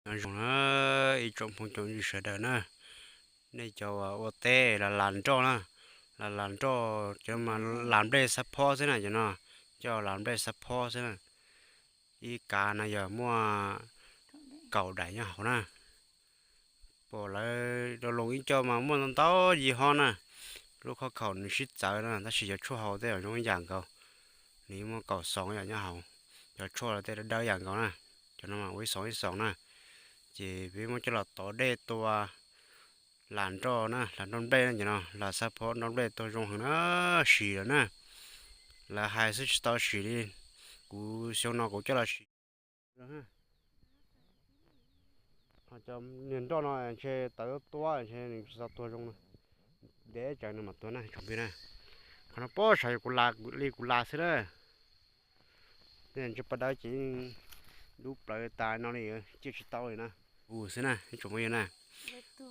Nyob zoo na ib tsoom phooj tsoom ywg sawv daws na, nej cov uas ua teb los las nroj na, los las nroj cov mas las nplej xab phob xwb na cov no, coj las nplej xab phob xwb na. Ib kav no yog muaj kaum daim nyob hauv na. Pom lawv lo lus ib co mas muaj ntau ntau yim hov na. Lub khob khaum nws sib txawv na tab sis cov tshuaj hauv tej zoo ib yam nkaus. Nws muaj kaum xoom yam nyob hauv, cov tshuaj tej dawb dawb yam nkaus na. Cov no mas ua ib xoom ib xoom na. Ces peb muab coj los tov dej tua las nroj na, las nroj nplej na cov no, las xab phob nroj nplej tua zoo heev na, sim lawm na. Lawv hais xwb tsis tau sim li, kuv xyoo no kuv coj los sim. Ho cov niag nroj no ntshe tawv tuab ntshe nws tsis tau tuag zoo na. Deb tsawv nws mam tuag na tsoom phooj ywg na. Qhov no pob sav yog kuv las li kuv las xwb na. Ntshe paj dawb ces yeej dub plawv tas no li, ciaj tsis tau li na. Ua xwb na tsoom phooj ywg na.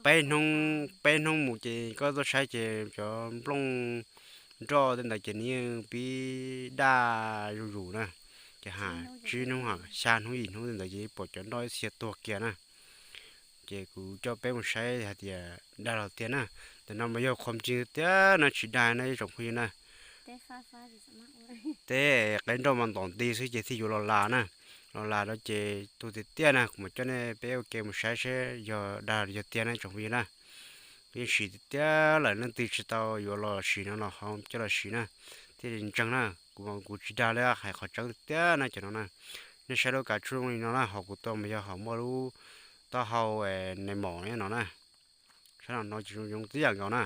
Peb hnub, peb hnub mus ces koj tuaj saib ces cov nplooj nroj tej ntawd ces nws yeej pib daj zuj zus na. Ces ha tsib hnub ha xya hnub yim hnub tej ntawd ces pom cov nroj ib txhia tuag kiag na. Ces kuv coj peb mus saib hais tias dag los tiag na. Ntawm no mas yog qhuas ncig tiag na, tsis dag na ib tsoom phooj ywg na. Teb qe nroj mas ntom nti xwb ces thiaj yuav los las na. Los las no ces tuag tiag tiag na, kuv mam coj nej peb ua ke mus saib seb yog dag yog tiag na tsoom phooj ywg na. Yeej sim tiag tiag lawm, leej twg tsis tau yuav los sim no los ho coj los sim na, thiaj li ntseeg na. Kuv mas kuv tsis dag li, hais qhov tseeb tiag tiag na cov no na. Nej saib lub kav tshuaj zoo li no na, hauv kuv tua mas yog hauv muaj lub taub hau nais maum no na. Saib no no ces zoo tib yam nkaus na.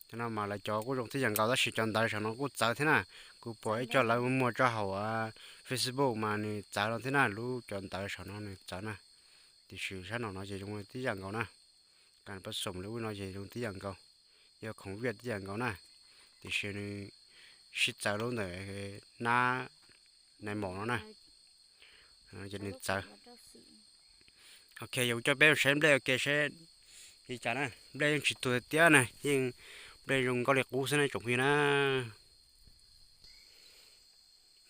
Cov no mas lawv cov kuj zoo tib yam nkaus tab sis cov ntawv saum no kuj txawv thiab na. Kuv pom ib co lawv muag tso hauv Facebook mas nws txawv no thiab na, lub cov ntawv saum no nws txawv na. Tiam sis sab no no ces zoo tib yam nkaus na. Kas pab xoom li ub no ces zoo tib yam nkaus, yog khoom viaj tib yam nkaus na. Tiam sis nws sib txawv lub ntawm nab nais maum no na. Ces nws txawv. Ok, yog kuv coj peb mus saib nplej ua ke seb li cas na. Nplej yeej tsis tuag tiag na, yeej nplej zoo nkauj li qub xwb na tsoom phooj ywg na.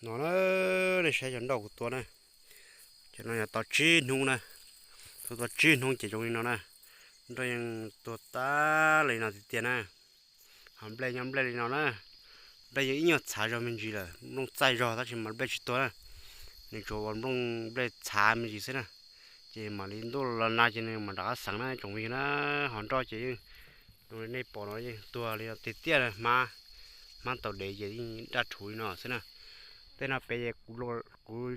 No na, nej saib cov nroj kuv tua na, cov no yog tau tsib hnub na, tua tau tsib hnub ces zoo li no na. Nroj yeej tuag tag li no tiag tiag na. Ho nplej nyob nplej li no na, nplej yeej ib nyuag txhav zog me ntsis lawm, nplooj txaij zog tab sis mas nplej tsis tuag na. Nws tsuas ua nplooj nplej txhav me ntsis xwb na. Ces mam li ntuj los nag ces nws mam rov qab xeev na tsoom phooj ywg na. Ho nroj ces yeej zoo li nej pom no yeej tuag li no tiag tiag, hmab, hmab tau dev ces yeej daj rhuv li no xwb na. Tej no pem kuv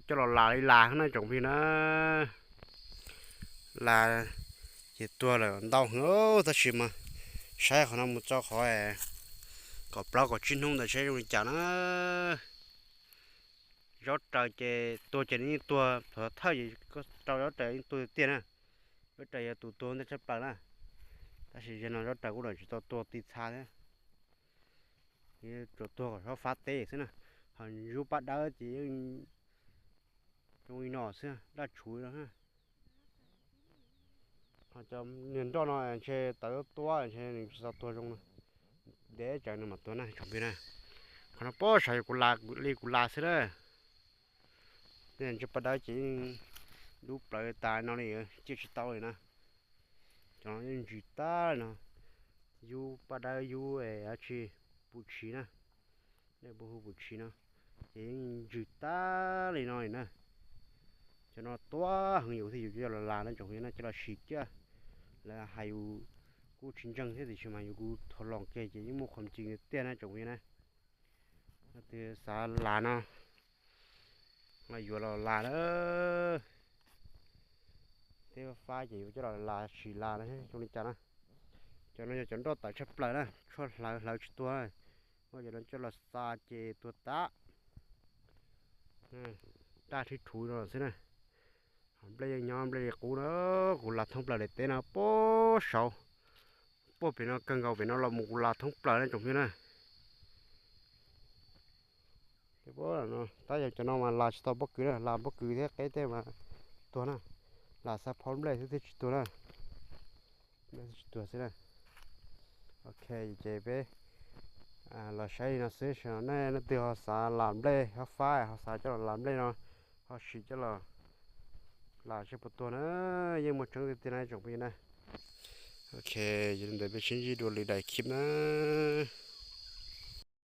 coj los las li las na tsoom phooj ywg na. Las ces tuag lawm ntau heev tab sis mas saib qhov no mus txog qhov kaum plaub kaum tsib hnub ntawd saib zoo li cas na. Zaub raws ces tuag ces nws yeej tuag, thaum thawj ces koj rau zaub raws yeej tuag tiag na. Zaub raws yog tus tuag ntej tshaj plaws na. Tab sis zaum no zaub raws kuj tsis tau tuag ti txha thiab, tsuas tuag kom zaub fab teb xwb na. Ho yub paj dawb ces yeej zoo li no xwb, daj rhuv li no. Ho cov niag nroj no ntshe tawv tuab ntshe nws tsis tau tuag zoo na. Deb tsawv nws mam tuag na tsoom phooj ywg na. Qhov no pob sav yog kuv las li kuv las xwb na. Ntshe paj dawb ces yeej dub plawv tas no li, ciaj tsis tau li na. Cov no yeej ntsws tag li no. Yub paj dawb yub dab tsi, pum tshis na. Nej puas hu pum tshis no? Ces yeej ntsws tag li no li na. Cov no tuab heev yus thiaj yus coj los las na tsoom phooj ywg na, coj los sim kiag. Lawv hais yus kuj tsis ntseeg thiab tiam sis mas yus kuv thov los kiag ces yeej muaj qhov ncig tiag na tsoom phooj ywg na. Leej twg xav las no mas yuav los las na. Teb fab ces yuav coj los las sim las na zoo li cas na. Cov no yog cov nroj tawv tshaj plaws na, tshuaj hlawv hlawv tsis tuag. Muab cov no coj los xa ces tuag tag. Daj rhib rhuv no xwb na. Nplej yeej nyob nplej li qub na. Kuv las thoob plaws daim teb no puag saud, puag pem no kawg nkaus pem no los mus kuv las thoob plaws na tsoom phooj ywg na. Tab yog cov no mas las tsis tau pob kws na, las pob kws thiab qeb tej mas tuag na. Las xab phob nplej xwb thiaj tsis tuag na. Nplej thiaj tsis tuag xwb na. Ok, ces peb los saib li no xwb, nej leej twg ho xav las nplej hob fab ho xav coj los las nplej no, ho sim coj los lam seb puas tuag na. Yeej muaj tseeb tiag tiag na tsoom phooj ywg na. Ok, yog li ntawd peb sib ntsib dua lwm daim clip na.